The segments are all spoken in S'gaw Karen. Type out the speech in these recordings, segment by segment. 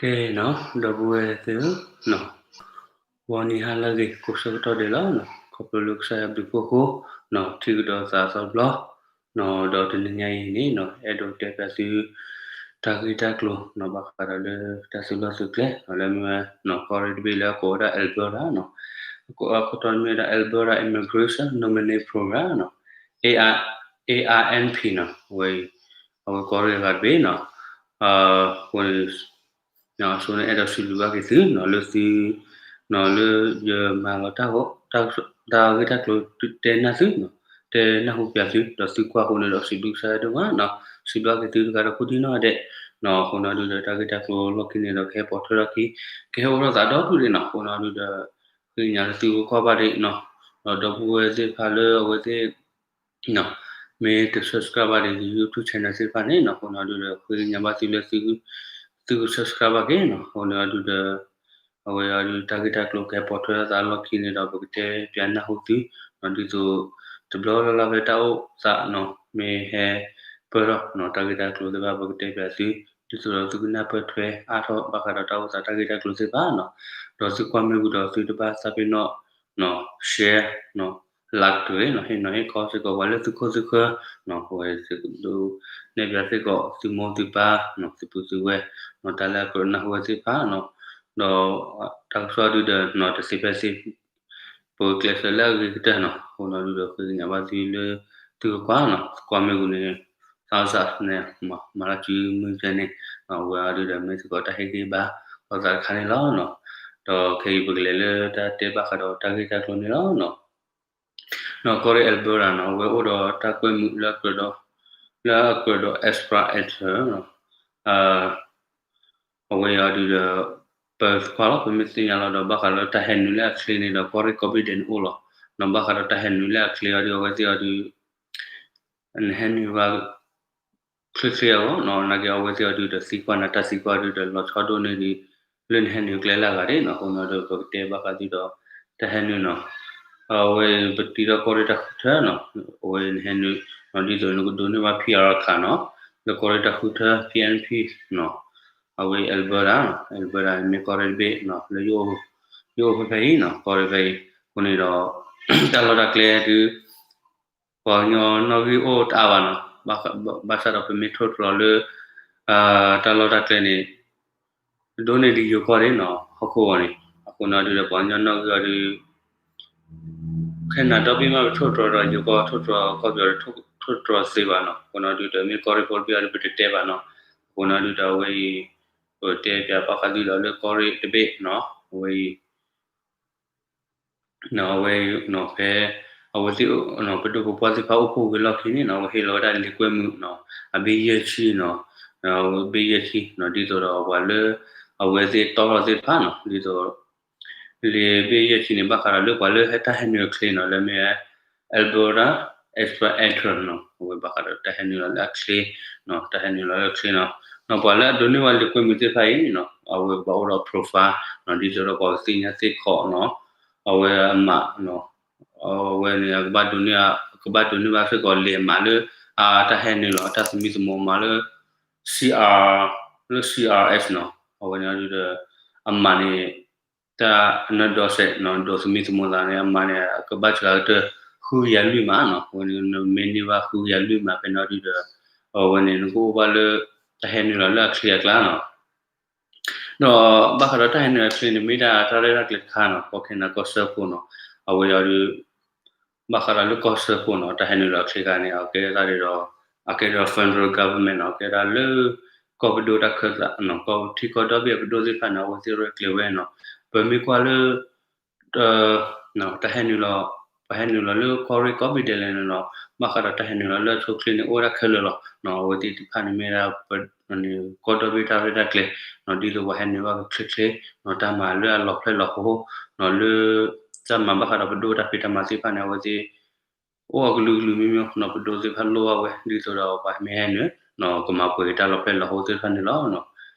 ကဲနီၤ ဒီပုၢ်ဝဲၢ်သ့ၣ်ဧၢ, ဂီၤနံၤဟါလၢအဂ့ၤ ကိးဆၢကတီၢ်ဒဲးလီၤ. ခီဖျိလၢကစၢ်ယွၤဘျုးဖှိၣ်အဃိ ထံၣ်ကဒီးသးအသီတဘျီ, ဒီးတနံၤညါအံၤန့ၣ် အဲၣ်ဒိးတဲပၠးသု တၢ်ဂ့ၢ်တၢ်ကျိၤ ဘၣ်ဃးဒီးလၢတၢ်သုးလီၢ်သုးကျဲ လၢမ့ၢ်ဝဲ ကီၢ်ရ့ၣ်တဘ့ၣ်လၢအကိးဝဲဒၣ် Alberta နီၤ, အခိၣ်တီမ့ၢ်ဝဲဒၣ် Alberta Immigration Nominee Program နီၤ, A R, A R N P နီၤ, အဝဲ အဝဲကီၢ်ရ့ၣ်တဂၤတဘ့ၣ်နီၤ, အဃိန့ၣ် အဆိန့ၣ်အဲၣ်ဒိးစံးဘျုးဘၣ်က့ၤသုနီၤ လၢသု နီၤ လၢယမၤလီၤတၢ်ဂီၤ တၢ်ဂ့ၢ်တၢ်ကျိၤတဲနၢ်သုနီၤ, တဲနၢ်ဟူပၠးသု ဒီးသုကွၢ်အဃိန့ၣ်ဒီးစံးဘျုးကစၢ်ယွၤဒိၣ်မးနီၤ, စံးဘျုးက့ၤသုတဂၤဒီးကိးဒံနီၢ်ဒဲးနီၤ, အဃိန့ၣ်ဒုးဒီးတၢ်ဂ့ၢ်တၢ်ကျိၤလီၢ်ခံန့ၣ်ဒီးကဟဲပိာ်ထွဲထီၣ်ခံ ကဟဲအိၣ်ထီၣ်သးဒီဒူၣ်ဒဲးနီၤ, အဃိန့ၣ်ဒုးဒီး ဃ့ကညးလၢသုကကွၢ်ဘၣ်ဒံးနီၤ, ဒီးဒီပုၢ်ဝဲၢ်သ့ၣ်တဖၣ်လၢအဝဲသ့ၣ် မ့ၢ်တ subscribe ဘၣ်ဒံး YouTube channel သ့ၣ်တဖၣ်န့ၣ်နီၤ, အဃိန့ၣ်ဒုးဒီးဃ့ကညးဘၣ်သုလၢ သုက subscribe ဘၣ်က့ၤနီၤ, အဃိန့ၣ်ဒုးဒီး အဝဲအံၤဒုးတၢ်ဂ့ၢ်တၢ်ကျိၤကဟဲပိာ်ထွဲထီၣ်သးလီၢ်ခံန့ၣ်ဒီး ပကတဲပၠးနၢ်ဟူသုနီၤ, ဒ်သိး တဘျီလၢ်လၢ်ဖဲတၢ်အိၣ်သးနီၤ မ့ၢ်ဟဲပၢၢ်ထီၣ်နီၤ တၢ်ဂ့ၢ်တၢ်ကျိၤသ့ၣ်တဖၣ် ပကတဲပၠးသု ဒ်သိးဒီးသုကနၢ်ပၢၢ်ထွဲအါထီၣ်ဘၣ်ဃးဒီးတၢ်အိၣ်သးတၢ်ဂ့ၢ်တၢ်ကျိၤသ့ၣ်တဖၣ်နီၤ, ဒီးသုကွၢ်မ့ၢ်ဝံၤဒီးသုတဘၣ်သးပ့ၤနီၣ် share နီၤ like တဂ့ၤနီၤ, ဟ့ၣ်နီၤဟ့ၣ်ခီစ့ၢ်ကီးပှၤလၢသုခိၣ်သုဃၢၤနီၤ, အဝဲစ့ၢ်ကီး နဲၣ်ပၠးစ့ၢ်ကီးသုမိၢ်သုပၢ်နီၤ သုပုၢ်သုဝဲၢ်နီၤ, တၢ်လၢအကြၢးနၢ်ဟူဝဲသ့ၣ်တဖၣ်နီၤ, ဒီးတၢ်ကစီၣ်ဒုးဒီးနီၤ တသ့ဖဲသ့ ပကျဲးစၢးလၢအဂ့ၤကတၢၢ်နီၤ, အဃိန့ၣ်ဒုးဒီးဃ့ကညးဘၣ်သုလၢ သုကကွၢ်နီၤ, ကွၢ်မ့ၢ်ဝံၤန့ၣ် သးစၢ်န့ၣ် မၤလၢစုမုၢ်ကဲန့ၣ် အဝဲအံၤဒုးဒီးမ့ၢ်စ့ၢ်ကီးတၢ်ဟ့ၣ်ဂံၢ်ဘါလိာ်သးတခါန့ၣ်လီၤနီၤ, ဒီးခဲအံၤပကလဲၤလၢတၢ်တဲဘၣ်ဃးဒီးတၢ်ဂ့ၢ်တၢ်ကျိၤန့ၣ်လီၤနီၤ, နီၤ ကီၢ်ရ့ၣ် Alberta နီၤ အဝဲအိၣ်ဒီးတၢ်ကွဲမုာ်လၢအကြၢးဒီး လၢအကြၢးဒီး Aspire Athletes နီၤ, အဝဲအံၤဒုးဒီး ပသ့ၣ်ညါလီၤ ပမ့ၢ်သ့ၣ်ညါလီၤဒီး ဘၣ်ဃးလၢတၢ်ဟဲနုာ်လၢအချ့န့ၣ်ဒီး ကီၢ်ရ့ၣ်ကိးဘ့ၣ်ဒဲးန့ၣ်အိၣ်လီၤနီၤ, ဘၣ်ဃးဒီးတၢ်ဟဲနုာ်လၢအချ့အံၤဒုး အဝဲသ့ၣ်အံၤဒုး နဟဲနုာ်ဘၣ် ချ့ချ့အဂီၢ်နီၤ, နာ်က့အဝဲသ့ၣ်အံၤဒုးဒီးသံကွၢ်နၤတၢ်သံကွၢ်ဒုးဒီးလီၤဆီဒိၣ်န့ၢ်ဒံး လၢနဟဲနုာ်ကျဲလၢအဂၤဒၣ်နီၤ, အဃိန့ၣ်ဒီးပကတဲဘၣ်ဃးသုဒီး တၢ်ဟဲနုာ်နီၤ, အဝဲပတံထီၣ်ကီၢ်ရ့ၣ်တၢ်ဃုထၢနီၤ, အဝဲနဟဲနုာ်နီၤ ဒ်သိးနကဒိးန့ၢ်ဘၣ် P R ခးနီၤ, လၢကီၢ်ရ့ၣ်တၢ်ဃုထၢ P N P နီၤ, အဝဲ Alberta နီၤ, Alberta မ့ၢ်ကီၢ်ရ့ၣ်တဘ့ၣ်နီၤ လၢ ယအိၣ်ဖဲဖဲအံၤနီၤ, ကီၢ်ရ့ၣ်ဖဲအံၤ, အဃိန့ၣ်ဒီး တၢ်လီၢ်တၢ်ကျဲဒုး ပှၤကညီနီၣ်ဂံၢ်အိၣ်တအါဘၣ်နီၤ, ဘၣ်ဆၣ်ဒီးပမ့ၢ်ထိၣ်တြီၤလၢ တၢ်လီၢ်တၢ်ကျဲန့ၣ် ဒိၣ်န့ၢ်ဒံးယိၤကီၢ်ဒၣ်နီၤ ဟီၣ်ခိၣ်ဂီၤန့ၣ်, အဃိန့ၣ်ဒုးဒီးပှၤကညီနီၣ်ဂံၢ်အံၤဒုး ခဲနၤဒီဘ့ၣ်မးပထိၣ်တြီၤဒီးယိၤကီၢ်ထိၣ်တြီၤကီၢ်ပယီၤဒီးထိၣ်တြီၤသ့ဘၣ်နီၤ, အဃိန့ၣ်ဒုးဒီးမ့ၢ်ကီၢ်ရ့ၣ်ဖိတဘ့ၣ်အံၤဒုးပတတဲဘၣ်နီၤ, အဃိန့ၣ်ဒုးဒီးအဝဲအံၤ ပတဲပၠးဘၣ်ဃးသုဒီးလၢကီၢ်ရ့ၣ်တဘ့ၣ်နီၤ, အဝဲအံၤ အဝဲအံၤဖဲ အဝဲသ့ၣ် ပဒိၣ်ပပှၢ်သ့ၣ်တဖၣ်အိၣ်ဖှိၣ်ဝံၤအလီၢ်ခံန့ၣ်နီၤ အဝဲဟ့ၣ်လီၤဝဲဒၣ်လံာ်ကွဲမုာ်နီၤ အဘ့ၣ်ယဲၢ်ဆံနီၤ, ဘ့ၣ်ယဲၢ်ဆံနီၤ ဒ်သိးဒီးပှၤလၢ အဝဲသ့ၣ်တီထီၣ်သ့ၣ်တဖၣ်နီၤ ဒ်သိး လံာ်ဘ့ၣ်ယဲၢ်ဆံန့ၣ် ဘၣ်ဃးဒီးလၢပှၤလၢဟဲတၢ်ဟဲနုာ်အချ့နီၤ လၢမ့ၢ် Alberta Aspire Athletes နီၤ အဝဲဘၣ်ဃးဒီးတၢ်ဟဲနုာ်လီၤလၢအချ့နီၤ တၢ်ဟဲနုာ်လီၤလၢအချ့နီၤ, ဒီးပှၤလၢအဒိးန့ၢ်ဘၣ်လံာ်ကွဲမုာ်သ့ၣ်တဖၣ်အံၤနီၤ အဝဲဘၣ်အိၣ်ဒီး profile နီၤ ဒ်သိးဒီးပှၤကသ့ၣ်ညါသ့ၣ်ခီနီၤ, အဝဲအမး အဝဲန့ၣ် ကဘၣ်ဒိးန့ၢ်ဘၣ်စ့ၢ်ကီးလံာ်အမးလၢ တၢ်ဟဲနုာ်လီၤ တၢ်သမံသမိးမးလၢ C R လၢ C R S နီၤ, အဝဲန့ၣ်ဒီး အမးန့ၣ် တၢ်အနၢၤဒီးစဲးနီၤ ဒိးသမံသမိးသးန့ၣ် အမးန့ၣ် ကဘၣ်စှၤကတၢၢ် ဃုကယၤလွံၢ်မးနီၤ, အဝဲန့ၣ် နမ့ၢ်န့ၢ်ဘၣ်ဃုကယၤလွံၢ်မးဖဲန့ၣ်ဒီး အဝဲန့ၣ် နကအိၣ်ဘၣ်လၢ တၢ်ဟဲနုာ်လီၤလၢအချ့အကျါနီၤ ဒီးဘၣ်ဃးဒီးတၢ်ဟဲနုာ်လီၤအချ့န့ၣ် မ့ၢ်ဒၣ်တၢ်ရဲၣ်တၢ်ကျဲၤတခါနီၤ, ကီၢ်ခဲနၤကီၢ်စၢဖှိၣ်နီၤ, အဝဲအံၤဒီး ဘၣ်ဃးဒီးလၢကီၢ်စၢဖှိၣ်နီၤ တၢ်ဟဲနုာ်လီၤအချ့တခါန့ၣ် အကဲသးဒ်ဒီး အကဲဒီး federal government နီၤ, အကဲဒၣ်လၢ ကီၢ်ပဒိၣ်တၢ်ခၢၣ်သးနီၤ, ကီၢ်ထံကီၢ်ဒီဘ့ၣ်အပဒိၣ်သ့ၣ်တဖၣ်န့ၣ် အဝဲသ့ၣ်ရဲၣ်ကျဲၤဝဲနီၤ, ပမ့ၢ်ကွၢ်လၢ တၢ်ဟဲနုာ်လီၤ ပှၤဟဲနုာ်လီၤလၢကီၢ်ရ့ၣ်ကိးဘ့ၣ်ဒဲးလဲၣ်န့ၣ်နီၤ, ဘၣ်ဃးဒီးတၢ်ဟဲနုာ်လီၤလၢအဆိအချ့န့ၣ် အိၣ်ဝဲဒၣ်ခဲလၢာ်လီၤနီၤ, အဝဲသ့ၣ်တဖၣ်န့ၣ်မ့ၢ်ဒၣ် ကီၢ်ဒီဘ့ၣ်တၢ်ရဲၣ်တၢ်ကျဲၤနီၤ, ဒ်သိးပှၤဟဲနုာ်ဘၣ်ကချ့ချ့နီၤ, တၢ်မၤလၢအလီၤဖျဲၣ်လီၤဟိနီၤ, လၢ တၢ်မၤဘၣ်ဃးဒီးပဒိၣ်တၢ်ဖံးတၢ်မၤသ့ၣ်တဖၣ်န့ၣ် အဝဲသ့ၣ် အိၣ်အကလုာ်ကလုာ်မ့ၢ်မ့ၢ်နီၤ, ပဒိၣ်သ့ၣ်တဖၣ်လိၣ်ဘၣ်ဝဲ ဒ်သိးဒီးပှၤမ့ၢ်ဟဲနုာ်နီၤ ကမၤပှဲၤက့ၤတၢ်လီၤဖျဲၣ်လီၤဟိသ့ၣ်တဖၣ်န့ၣ်လီၤ.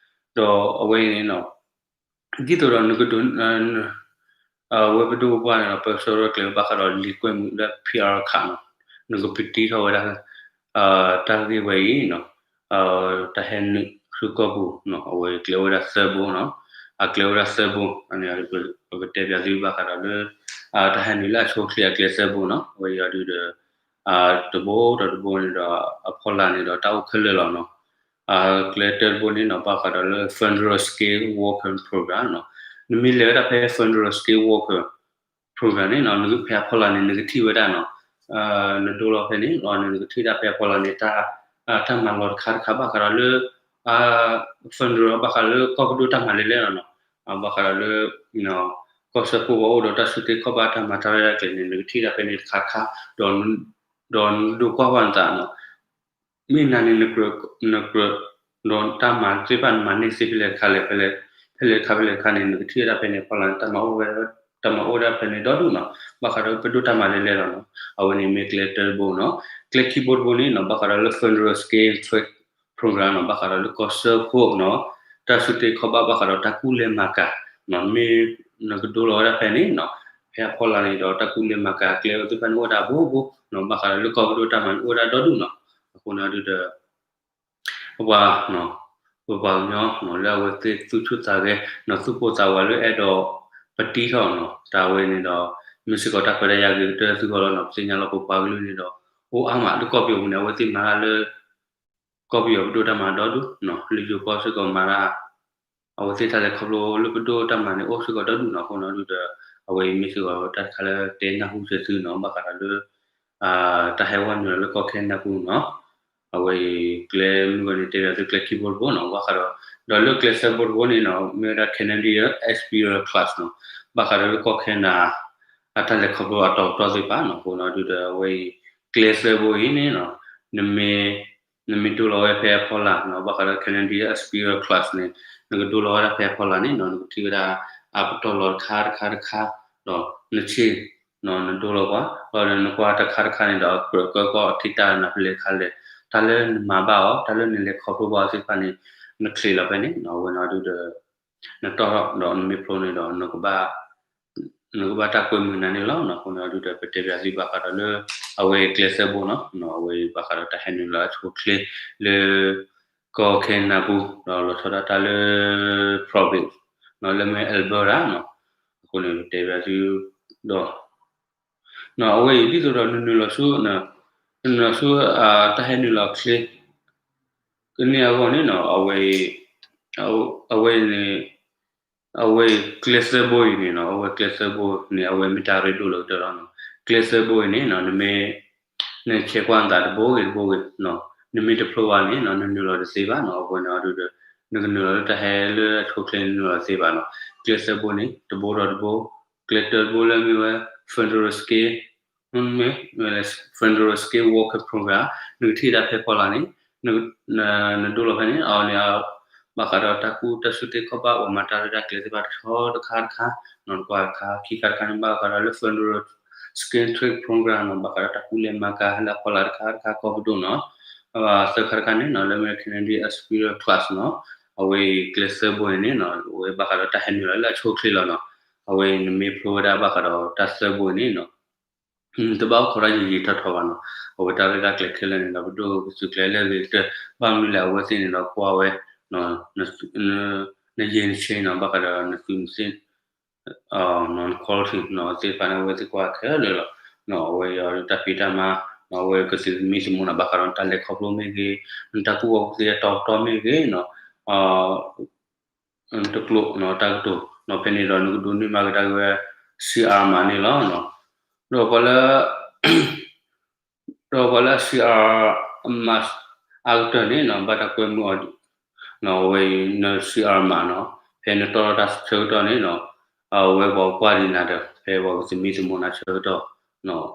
ဒီးအဝဲန့ၣ်နီၤ ဒ်သိးဒီးနကဒိး အဝဲပဒိၣ်ပပှၢ်န့ၣ်ဒီး ပဆၢထၢၣ်ကျဲၤဘၣ်ဃးဒီးလံာ်ကွဲမုာ်လၢ P R ခးနီၤ, နကပတံထီၣ်ဝဲဒၣ် တၢ်ဂ့ၢ်ဝဲအံၤနီၤ, တၢ်ဟဲနုာ် ထူကီၢ်ပူၤနီၤ အဝဲကျဲအိၣ်ဝဲဒၣ်သၢဘိနီၤ, အကျဲအိၣ်ဝဲဒၣ်သၢဘိန့ၣ် ပကတဲပၠးသုဘၣ်ဃးဒီးလၢ တၢ်ဟဲနုာ်လၢအဆိအချ့အကျဲသၢဘိနီၤ, အဝဲအံၤဒီး တဘိဒီးတဘိန့ၣ်ဒီး အဖီလာ်န့ၣ်ဒီးတၢ်အိၣ်ခဲလၢာ်လီၤနီၤ. ကျဲတၢတဘိန့ၣ်နီၤ ဘၣ်ဃးဒီးလၢ Federal Skilled Worker Program နီၤ, နမ့ၢ်လဲၤဝဲဒၣ်ဖဲ Federal Skilled Worker Program န့ၣ်နီၤ နကဖဲအဖီလာ်န့ၣ် နကထံၣ်ဝဲဒၣ်နီၤ, နဒိလီၤဖဲန့ၣ် နကထံၣ်ဒၣ်ဖဲအဖီလာ်န့ၣ် တၢ်မၤလီၤတခါတခါဘၣ်ဃးဒီးလၢ federal ဘၣ်ဃးလၢကီၢ်ပဒိၣ်တၢ်မၤလဲၢ်လဲၢ်လီၤနီၤ, ဘၣ်ဃးဒီးလၢ ကီၢ်စၢဖှိၣ်ပှၤအိၣ်ဒီးတၢ်စုတ့ခီၣ်ဘၣ်တၢ်မၤတၢ်ရဲၣ်တၢ်ကျဲၤန့ၣ် နကထံၣ်ဒၣ်ဖဲန့ၣ်တခါတခါ, ဒီးနဒိကွၢ်ပှၤနသးနီၤ မ့ၢ်နၤန့ၣ် နကြၢး ဒီးတၢ်မၤသ့ၣ်တဖၣ်နမၤန့ၢ်သ့ဖဲလဲၣ်တခါလဲၣ်, ဖဲလဲၣ်တခါဖဲလဲၣ်တခါန့ၣ် နကထံၣ်ဝဲဒၣ်ဖဲန့ၣ်အဖီလာ်န့ၣ် တၢ်မၤအိၣ်ဝဲ တၢ်မၤအိၣ်ဝဲဒၣ်ဖဲန့ၣ်ဒီဒူၣ်နီၤ, ဘၣ်ဃးဒီးပဒိၣ်တၢ်မၤလဲၢ်လဲၢ်လီၤနီၤ, အဝဲန့ၣ်မ့ၢ်ကျဲတၢတဘိနီၤ. ကျဲခံဘိတဘိန့ၣ်နီၤ ဘၣ်ဃးဒီးလၢ Federal Skilled Trade Program နီၤ, ဘၣ်ဃးဒီးလၢကီၢ်စၢဖှိၣ်နီၤ, တၢ်စုတ့ခီၣ်ဘၣ်ဘၣ်ဃးဒီးတၢ်ကူၣ်လဲၤမၤကၤနီၤ, မ့ၢ်နကဒိလီၤဝဲဒၣ်ဖဲန့ၣ်နီၤ, ဖဲအဖီလာ်န့ၣ်ဒီးတၢ်ကူၣ်လဲၤမၤကၤကျဲသ့ၣ်တဖၣ်န့ၣ်အိၣ်ဝဲဒၣ်ဘိဘိနီၤ, ဘၣ်ဃးဒီးလၢကီၢ်ပဒိၣ်တၢ်မၤန့ၣ်အိၣ်ဝဲဒၣ်ဒီဒူၣ်နီၤ, အဃိန့ၣ်ဒုးဒီး ပပှၤ ပပှၤကညီနီၤ လၢအဝဲသ့ၣ်သူၣ်ဆူၣ်သးဂဲၤနီၤ သူၣ်ပိၢ်သးဝးလၢအဲၣ်ဒိးပတံထီၣ်နီၤ တၢ်ဝဲန့ၣ်ဒီး မ့ၢ်စ့ၢ်ကီးတၢ်ခွဲးတၢ်ယာ်ဂ့ၤကတၢၢ်သုဂီၢ်လီၤနီၤ, ပသ့ၣ်ညါလီၤပပှၤကလုာ်န့ၣ်ဒီး အိၣ်အါမးလၢကီၢ်ပယီၤပူၤန့ၣ် အဝဲသ့ၣ်မၤတၢ်လၢ ကီၢ်ပယီၤပဒိၣ်တၢ်မၤဒီဒူၣ်နီၤ, လၢယိၤကီၢ်စ့ၢ်ကီးမၤတၢ် အဝဲသ့ၣ်တၢ်လဲၤခီဖျိလၢပဒိၣ်တၢ်မၤန့ၣ် အိၣ်စ့ၢ်ကီးဒီဒူၣ်နီၤ, အဃိန့ၣ်ဒုးဒီး အဝဲအံၤမ့ၢ်စ့ၢ်ကီးတၢ်တခါလၢတဲနၢ်ဟူစၢၤသုနီၤ ဘၣ်ဃးဒီးလၢ တၢ်ဟဲဝဲနုာ်လီၤလၢကီၢ်ခဲနဒၤပူၤနီၤ, အဝဲအံၤကျဲမုၢ်ဂီၤန့ၣ်တဲဘၣ်သုကျဲခံဘိတဘိနီၤ, ဘၣ်ဃးဒီး ဒီးလၢကျဲသၢဘိတဘိန့ၣ်နီၤ မ့ၢ်ဝဲဒၣ် Canadian Experience Class နီၤ, ဘၣ်ဃးဒီးလၢကီၢ်ခဲနဒၤ အတၢ်လဲၤခီဖျိအတီၤကတီၢ်သ့ၣ်တဖၣ်နီၤ, အဃိန့ၣ်ဒုးဒီးအဝဲအံၤ ကျဲသၢဘိအံၤန့ၣ်နီၤ နမ့ၢ် နမ့ၢ်ဒိလီၤဝဲဖဲအဖီလာ်နီၤ ဘၣ်ဃးဒီး Canadian Experience Class န့ၣ် နကဒိလီၤဝဲဒၣ်ဖဲအဖီလာ်န့ၣ်နီၤ နကထံၣ်ဝဲဒၣ် အပတီၢ်လီၤတခါတခါတခါ ဒီးနဆ့ၣ်နီၤ နဒိလီၤကွၢ် ဒီးနကွၢ်တခါတခါန့ၣ်ဒီး ကြၢးကွၢ်ကွၢ်ထံၣ်တၢ်နၤဖဲလဲၣ်တခါလဲၣ်, တၢ်လၢနမၤဘၣ်အီၤ တၢ်လၢနလဲၤခီဖျိဘၣ်အီၤသ့ၣ်တဖၣ်န့ၣ် နချ့လီၤဖဲန့ၣ်နီၤ, အဝဲန့ၣ်ဒုးဒီး နတီၢ်ထီၣ်ဒီးနမ့ၢ်ဖျိန့ၣ်ဒီး နကဘၣ်တၢ်ကွဲမုာ်နၤန့ၣ်လီၤနီၤ, အဃိန့ၣ်ဒုးဒီး ပတဲပၠးသုဘၣ်ဃးဒီးလၢ အဝဲအံၤကျဲသၢဘိနီၤ, အဝဲအံၤဘၣ်ဃးဒီးတၢ်ဟဲနုာ်လီၤအဆိအချ့လၢ ကီၢ်ခဲနဒၤပူၤ ဒီးလီၤဆီဒၣ်တၢ်လၢ province နီၤ လၢမ့ၢ် Alberta နီၤ, အဃိန့ၣ် ပတဲပၠးသုဒီး နီၤ အဝဲအံၤဒ်သိးဒီးနနုာ်လီၤဆူ နနုာ်လီၤဆူ တၢ်ဟဲနုာ်လီၤအချ့ ကန့ၢ်အဂီၢ်န့ၣ်နီၤ အဝဲ အဝဲန့ၣ် အဝဲကျဲသၢဘိအံၤန့ၣ်နီၤ အဝဲကျဲသၢဘိန့ၣ် အဝဲမ့ၢ်တၢ်ရ့ဒိၣ်လၢကတၢၢ်လီၤနီၤ, ကျဲသၢဘိအံၤန့ၣ်နီၤ နမ့ၢ် နဆဲးကွၢ်နသးတဘိဂ့ၤတဘိဂ့ၤနီၤ, နမ့ၢ်တဖျိဘၣ်န့ၣ်နီၤ နနုာ်လီၤတသ့ဘၣ်နီၤ, အဃိန့ၣ်ဒုးဒီး နကနုာ်လီၤလၢတၢ်ဟဲလၢအဆိအချ့နနုာ်လီၤတသ့ဘၣ်နီၤ, ကျဲသၢဘိန့ၣ် တဘိဒီးတဘိ ကျဲတၢတဘိလၢမ့ၢ်ဝဲ federal skill မ့ၢ် federal skill worker program နကထံၣ်ဒၣ်ဖဲဖီလာ်န့ၣ် နဒိလီၤဖဲန့ၣ် အဝဲန့ၣ် ဘၣ်ဃးဒီးတၢ်ကူၣ်တၢ်ဆူၣ်တ့ၢ်ခီၣ်ဘၣ် ပှၤမၤတၢ်ရဲၣ်တၢ်ကျဲၤသ့ၣ်တဖၣ်တဆီတခါတခါ နီၤ တကွၢ်တခါ ခံခါတခါန့ၣ် ဘၣ်ဃးဒီးလၢ federal skill trade program နီၤ ဘၣ်ဃးဒီးတၢ်ကူၣ်လဲၤမၤကၤလၢအဖီလာ်တခါတခါကီၢ်ပဒိၣ်နီၤ, သၢခါတခါန့ၣ်နီၤ လၢမ့ၢ် Canadian Experience Class နီၤ, အဝဲအံၤကျဲသၢဘိန့ၣ်နီၤ အဝဲဘၣ်ဃးဒီးတၢ်ဟဲနုာ်လီၤလၢအဆိအချ့လီၤနီၤ, အဝဲအံၤနမ့ၢ်ဖျိဝဲဒၣ်ဘၣ်ဃးဒီးတၢ်သၢဘိန့ၣ်နီၤ တဘၣ်အိၣ်ခိးတၢ်ယံာ်ယံာ်ထီၣ်ထီၣ်ဘၣ်နီၤ, အဝဲတၢ်ရဲၣ်တၢ်ကျဲၤခဲလၢာ်န့ၣ်ဒီး ပဒိၣ်ကသုးကျဲၤလၢအဂ့ၤကတၢၢ် ဘၣ်မနုၤလဲၣ် အဝဲသ့ၣ်န့ၣ်ဒီးကွၢ်ဝဲ နယံာ်နဆ့နီၤ ဘၣ်ဃးဒီးနသုးနသ့ၣ် န quality နီၤ သ့ၣ်တဖၣ်န့ၣ် အဝဲသ့ၣ်ကွၢ်ခဲလၢာ်လီၤ, အဝဲအံၤတၢ်ဖံးတၢ်မၤ အဝဲကသုးသမံသမိးနီၤ ဘၣ်ဃးဒီးတၢ်လဲၤခီဖျိမ့ၢ်ဂ့ၤ နတၢ်ကူၣ်ဘၣ်ကူၣ်သ့အတီၤတီမ့ၢ်ဂ့ၤနီၤ တကျိာ်နီၤ တၢ်ကတိၤနီၤ ဖဲန့ၣ်ဒီးနကဒိးန့ၢ်ဘၣ်ကဒါက့ၤဝဲ စီအၤမး န့ၣ်လီၤ. ဒီးပှၤလၢ ဒီးပှၤလၢ စီအၤမး အါကတၢၢ်န့ၣ်နီၤ ဘၣ်တၢ်ကွဲမုာ်အီၤ နီၤ အဝဲအံၤန စီအၤမး နီၤ ဖဲနတီၢ်ထီၣ်တၢ်ဆၢကတီၢ်န့ၣ်နီၤ အဝဲပှၤကွၢ်ဒံးနၤဒီး ဖဲပှၤကသမံသမိးနၤဆၢကတီၢ်နီၤ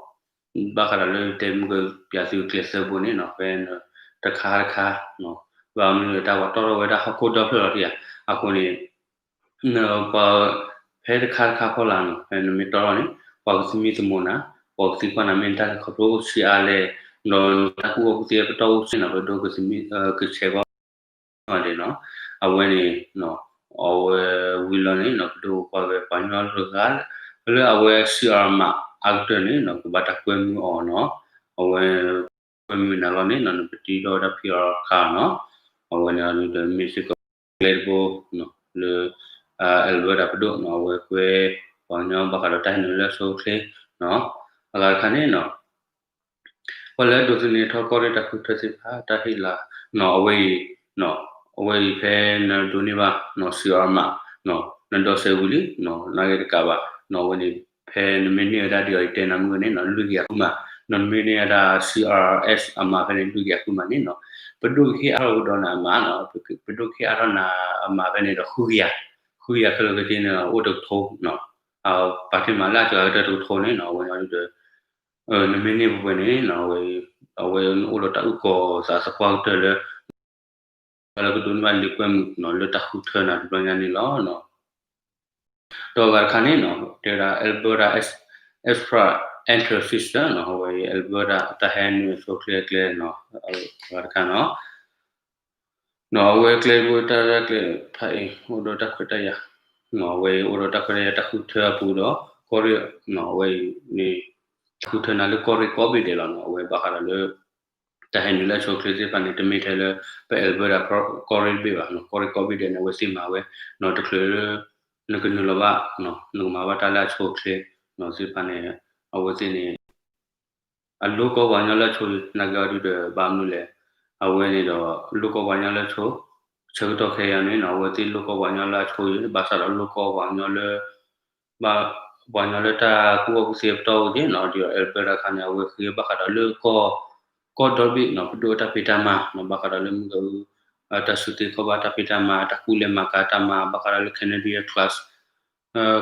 ဘၣ်ဃးဒီးလၢတဲမုၢ်ကပျးသုကျဲသၢဘိန့ၣ်နီၤ ဖဲတခါတခါ ဘၣ်မနုၤလၢတၢ် ပှၤတီၢ်ထီၣ်ဝဲဒၣ်ဟီၣ်ခိၣ်ဒီဖျၢၣ်လီၤတံၢ်ဧါ အဃိန့ၣ် နပှၤ ဖဲတခါတခါဖီလာ်နီၤ ဖဲနမ့ၢ်တီၢ်ထီၣ်န့ၣ် ပှၤကသမံသမိးနၤ ပှၤကသံကွၢ်နၤမ့ၢ်နတၢ်လဲၤခီဖျိအိၣ်ဆံးအါလဲၣ် ဒီးနတၢ်ကူၣ်ဘၣ်ကူၣ်သ့အပတီၢ်အိၣ်ဆံးနီၤ ပဒိၣ်ကသမံ ကဆဲးကွၢ် ဒဲးနီၤ အဝဲန့ၣ် အဝဲဝံၤလီၤန့ၣ်နီၤ ပဒိၣ်ကကွၢ်ဝဲပှၤကညီတဂၤ လၢအဝဲ စီအၤမး အါကတၢၢ်န့ၣ်နီၤ ကဘၣ်တၢ်ကွဲမုာ်အီၤနီၤ အဝဲ ကွဲမုာ်နၤလီၤန့ၣ်နီၤ နပတံထီၣ်ဝဲဒၣ် ဖံအီခါနီၤ အဝဲန့ၣ်အီၤဒုးဒီးမ့ၢ်စ့ၢ်ကီး ကျဲတဘိ လၢ Alberta ပဒိၣ်နီၤ အဝဲကွဲ ပှၤကညီဘၣ်ဃးဒီးတၢ်ဟဲနုာ်လၢအဆိအချ့နီၤ အဂၤတခါန့ၣ်နီၤ ပှၤလၢအဒိးသန့ၤထီၣ်ကီၢ်ရ့ၣ်တၢ်ဃုထၢသ့ၣ်တဖၣ် တၢ်ဟ့ၣ်လၤနီၤ အဝဲအံၤ အဝဲအံၤဖဲနဒိးန့ၢ်ဘၣ်နီၤ စီအီမး နဒိးစဲးဝံၤလံနီၤ နာ်က့တကးဘၣ်နီၤ အဝဲန့ၣ် ဖဲနမ့ၢ်န့ၢ်ဝဲဒၣ်ဒ်အံၤတဲနၤမုၢ်ဂီၤန့ၣ်နီၤ လွံၢ်ကယၤဃုမးနီၤ နမ့ၢ်န့ၢ်ဝဲဒၣ် စီအီအ့း အမးဖဲန့ၣ် လွံၢ်ကယၤဃုမးန့ၣ်နီၤ ပဒိၣ်ကဟ့ၣ်အါထီၣ်ကဒီးနၤအမးနီၤ ပဒိၣ်ကဟ့ၣ်အါထီၣ်နၤအမးဖဲန့ၣ်ဒီး ဃုကယၤ ဃုကယၤခဲလၢာ်ခဲဆ့န့ၣ် အိၣ်တကထိနီၤ ပာ်တ့ၢ်မးလၢအစှၤကတၢၢ်တကထိန့ၣ်နီၤ အဝဲန့ၣ်ဒီး နမ့ၢ်န့ၢ်ပှဲၤပှဲၤန့ၣ်နီၤ အဝဲ အဝဲအိၣ်ဒီးတၢ်အုၣ်ကီၤသးသပှၢ်ကတၢၢ်လၢ လၢကဒိးန့ၢ်ဘၣ်လံာ်ကွဲမုာ်နီၤ လၢတၢ်ဃုထၢနၤတဘျီညါန့ၣ်လီၤ. ဒီးအဂၤတခါန့ၣ်နီၤ တဲဝဲဒၣ် Alberta Express Entry System နီၤ အဝဲအံၤ Alberta တၢ်ဟဲနုာ်အဆိအချ့အကျဲနီၤ အဂၤတခါနီၤ နီၤ အဝဲကျဲတဘိတၢ်ရဲၣ်ကျဲၤဖးအံၤ အိၣ်ဒီးတၢ်ခွဲးတၢ်ယာ်နီၤ အဝဲအံၤအိၣ်ဒီးတၢ်ခွဲးတၢ်ယာ်တၢ်ဃုထၢအပူၤဒီး ကီၢ်ရ့ၣ်နီၤ အဝဲအံၤန့ၣ် တၢ်ဃုထၢနၤလၢကီၢ်ရ့ၣ်ကိးဘ့ၣ်ဒဲးလီၤနီၤ အဝဲဘၣ်ဃးဒီးလၢ တၢ်ဟဲနုာ်လၢအဆိအချ့သ့ၣ်တဖၣ်န့ၣ် တမ့ၢ်ထဲလၢ ပ Alberta ကီၢ်ရ့ၣ်တဘ့ၣ်ဘၣ်နီၤ ကီၢ်ရ့ၣ်ကိးဘ့ၣ်ဒဲးန့ၣ် အဝဲသ့ၣ်မၤဝဲနီၤ တချုးလၢ နကနုာ်လီၤဘၣ်နီၤ နကမၤဘၣ်တၢ်လၢအဆိအချ့နီၤ သ့ၣ်တဖၣ်န့ၣ် အဝဲသ့ၣ်န့ၣ် အလိၣ်ကီၢ်ပှၤကညီလၢအဆိအံၤ နာ်က့အီၤဒုးဒီးဘၣ်မနုၤလဲၣ် အဝဲန့ၣ်ဒီး လိၣ်ကီၢ်ပှၤကညီလၢအဆိ ဆၢကတီၢ်ခဲအံၤန့ၣ်နီၤ အဝဲသ့ၣ်လိၣ်ကီၢ်ပှၤကညီလၢအဆိအံၤ ဘၣ်ဆၣ်ဒီးလိၣ်ကီၢ်ပှၤကညီလၢ ဘၣ် ပှၤကညီလၢတၢ်ကူၣ်ဘၣ်ကူၣ်သ့အပတီၢ်အိၣ်က့ၤနီၤ ဒီး Alberta တခါန့ၣ် အဝဲဃ့ဘၣ်ဃးဒီးလၢကီၢ် ကီၢ်ဒီဘ့ၣ်နီၤ ပဒိၣ်တၢ်ဖံးတၢ်မၤနီၤ ဘၣ်ဃးဒီးလၢမုၢ်ကအူ တၢ်စုသ့ခီၣ်ဘၣ်တၢ်ဖံးတၢ်မၤ တၢ်ကူၣ်လဲၤမၤကၤတၢ်မၤ ဘၣ်ဃးဒီးလၢ Canadian Class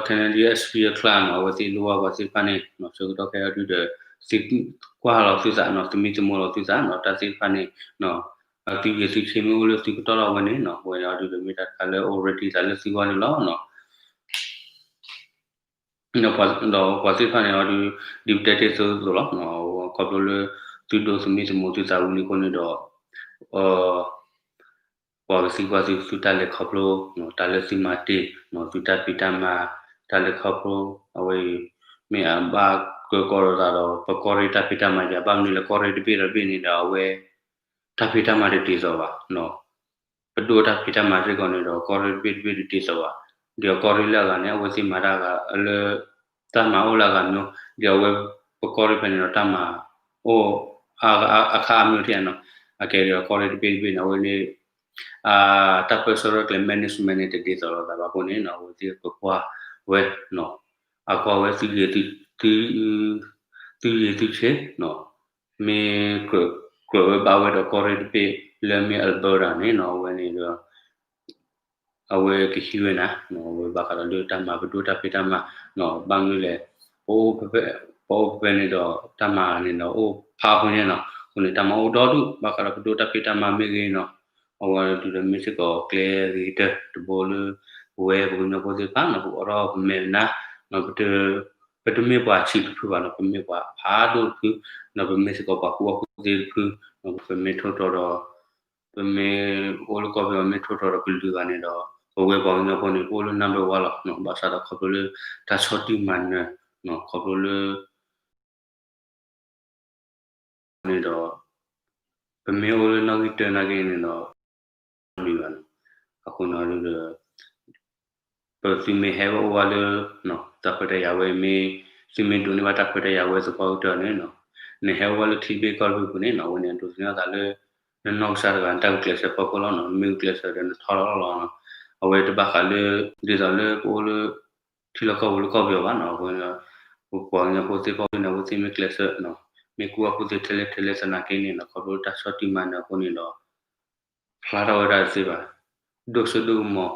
Canadian Experience Class နီၤ အဝဲသ့ၣ်လိၣ်ဘၣ်ပှၤသ့ၣ်တဖၣ်န့ၣ်နီၤ ဆၢကတီၢ်ခဲအံၤဒုးဒီး သံကွၢ်လီၤသုသးနီၤ သမံသမိးလီၤသုသးနီၤ တၢ်သ့ၣ်တဖၣ်န့ၣ်နီၤ သုဂ့ၤသုဆ့မ့ၢ်အိၣ်လၢသုပတီၢ်လီၤအဝဲန့ၣ်နီၤ အဝဲန့ၣ်အီၤဒုးဒီးမ့ၢ်တၢ်တခါလၢ already သးလၢသုဂီၢ်န့ၣ်လီၤနီၤ ဒီးပှၤသ့ၣ်တဖၣ်န့ၣ်အီၤဒုး ဒ်ပတဲတ့ၢ်အသိးလီၤ ခီဖျိလၢ သုဒိးသမံသမိးသုသးဝံၤလံအဃိန့ၣ်ဒီး ပှၤကသံကွၢ်သု သုတၢ်လဲၤခီဖျိ တၢ်လၢသုမၤတ့ၢ် သုတၢ်ဖံးတၢ်မၤ တၢ်လဲၤခီဖျိ အဝဲအံၤ မ့ၢ်အဘၣ်ကၢကီၢ်လိာ်သးဒီး ပကီၢ်ရ့ၣ်တၢ်ဖံးတၢ်မၤယၤ ဘၣ်မနုၤလဲၣ် ကီၢ်ရ့ၣ်တဘ့ၣ်ဒီးတဘ့ၣ်န့ၣ်ဒီး အဝဲ တၢ်ဖံးတၢ်မၤတဒ်သိးဘၣ် ပဒိၣ်တၢ်ဖံးတၢ်မၤစ့ၢ်ကီးန့ၣ်ဒီး ကီၢ်ရ့ၣ်တဘ့ၣ်တဘ့ၣ်တဒ်သိးဘၣ် ဒီးကီၢ်ရ့ၣ်လၢအဂၤန့ၣ် အဝဲသ့ၣ်မၤတၢ်အဂၤလၢ တၢ်မၤအိၣ်လၢအဂၤမ့ၢ် ဒီးအဝဲ ပကီၢ်ရ့ၣ်ဖဲန့ၣ်ဒီး တၢ်မၤအိၣ် အခါအါမံၤထံၣ်နီၤ အကဲဒီးကီၢ်ရ့ၣ်တဘ့ၣ်တဘ့ၣ်န့ၣ် အဝဲန့ၣ် တၢ်ပၢဆှၢရဲၣ်ကျဲၤ management န့ၣ် တဒ်သိးလိာ်သးဘၣ်အဃိန့ၣ်နီၤ အဝဲသ့ၣ်ကကွၢ်ဝဲနီၤ အကွၢ်ဝဲ သုဂ့ၤသုဆ့နီၤ မ့ၢ်ကြၢးဝဲဘၣ်ဝဲဒီးကီၢ်ရ့ၣ်တဘ့ၣ်လၢမ့ၢ် Alberta န့ၣ်နီၤ အဝဲန့ၣ်ဒီး အဝဲကဟံးဝဲနၤ အဝဲဘၣ်ဃးဒီးလၢတၢ်မၤပဒိၣ်တၢ်ဖံးတၢ်မၤနီၤ ဘၣ်မနုၤလဲၣ် ပအိၣ်ဖဲ ပအိၣ်ဖဲန့ၣ်ဒီး တၢ်မၤန့ၣ်ဒီးအိၣ်ဖးအဃိန့ၣ်နီၤ အဃိန့ၣ် တၢ်မၤအိၣ်ဒီဒူၣ် ဘၣ်ဃးဒီးပဒိၣ်တၢ်ဖံးတၢ်မၤမ့ၢ်ဂ့ၤနီၤ အဝဲဒုးဒီးမ့ၢ်စ့ၢ်ကီးကျဲဂ့ၤကတၢၢ်တဘိလၢ ပဝဲပကညီဖိသ့ၣ်တဖၣ်နီၤ ပအိးထီၣ်ပမဲာ်နါ ပတမ့ၢ်ပှၤဆံးတဖုဘၣ်နီၤ ပမ့ၢ်ပှၤဖးဒိၣ်တဖု ဒီးပမ့ၢ်စ့ၢ်ကီးပှၤကူၣ်ဘၣ်ကူၣ်သ့တဖု ပမ့ၢ်ထိၣ်တီဒီး ပမ့ၢ်အိၣ်လၢကီၢ်ပယီၤမ့ၢ်ထိၣ်တီဒီးကလုာ်ဂၤန့ၣ်ဒီး ပဝဲပှၤကညီဖိန့ၣ် ပအိၣ်လၢ number one လီၤ ဘၣ်ဆၣ်ဒီးခီဖျိလၢ တၢ်ဆီၣ်တံၢ်မၤနၢၤ ခီဖျိလၢ န့ၣ်ဒီး ပမ့ၢ်အိၣ်လၢနီၣ်ဂံၢ်တၢနာ်က့န့ၣ်ဒီး မံၤဘၣ်နီၤ အဃိန့ၣ်ဒီး ပသုမ့ၢ်ဟဲအိၣ်ဝဲလၢ တၢ်ခွဲးတၢ်ယာ်ဝဲမ့ၢ် သုမ့ၢ်ဒိးန့ၢ်ဘၣ်တၢ်ခွဲးတၢ်ယာ်ဝဲသပှၢ်ကတၢၢ်န့ၣ်နီၤ နဟဲအိၣ်ဝဲလၢထံတဘ့ၣ်ကီၢ်တဘ့ၣ်ပူၤန့ၣ်နီၤ အဝဲန့ၣ်ဒိးသန့ၤအသးလၢ နနီၢ်ကစၢ်တဂၤနတၢ်ဂုာ်ကျဲးစၢးဖီခိၣ်လီၤနီၤ နမ့ၢ်ဂုာ်ကျဲးစၢးဒီးနထီၣ်လီၤလီၤနီၤ အဝဲတဘၣ်ဃးလၢ ဒ်သိးလၢပအိၣ်လၢ ထံလီၢ်ကီၢ်ပူၤလၢကီၢ်ပယီၤဘၣ်နီၤ အဃိန့ၣ် ပပှၤကညီဖိသ့ၣ်ဖီခိၣ်န့ၣ် အဝဲသ့ၣ်မ့ၢ်ကျဲးစၢးနီၤ မ့ၢ်ကူၣ်ဘၣ်ကူၣ်သ့ထဲလဲၣ်ထဲလဲၣ်သနာ်က့န့ၣ်နီၤ ခီဖျိတၢ်ဆီၣ်တံၢ်မၤနၢၤအဃိန့ၣ်ဒီး ဖျါထီၣ်ဝဲဒၣ်တသ့ဘၣ် ဒိၣ်စိဒိၣ်ကမီၤ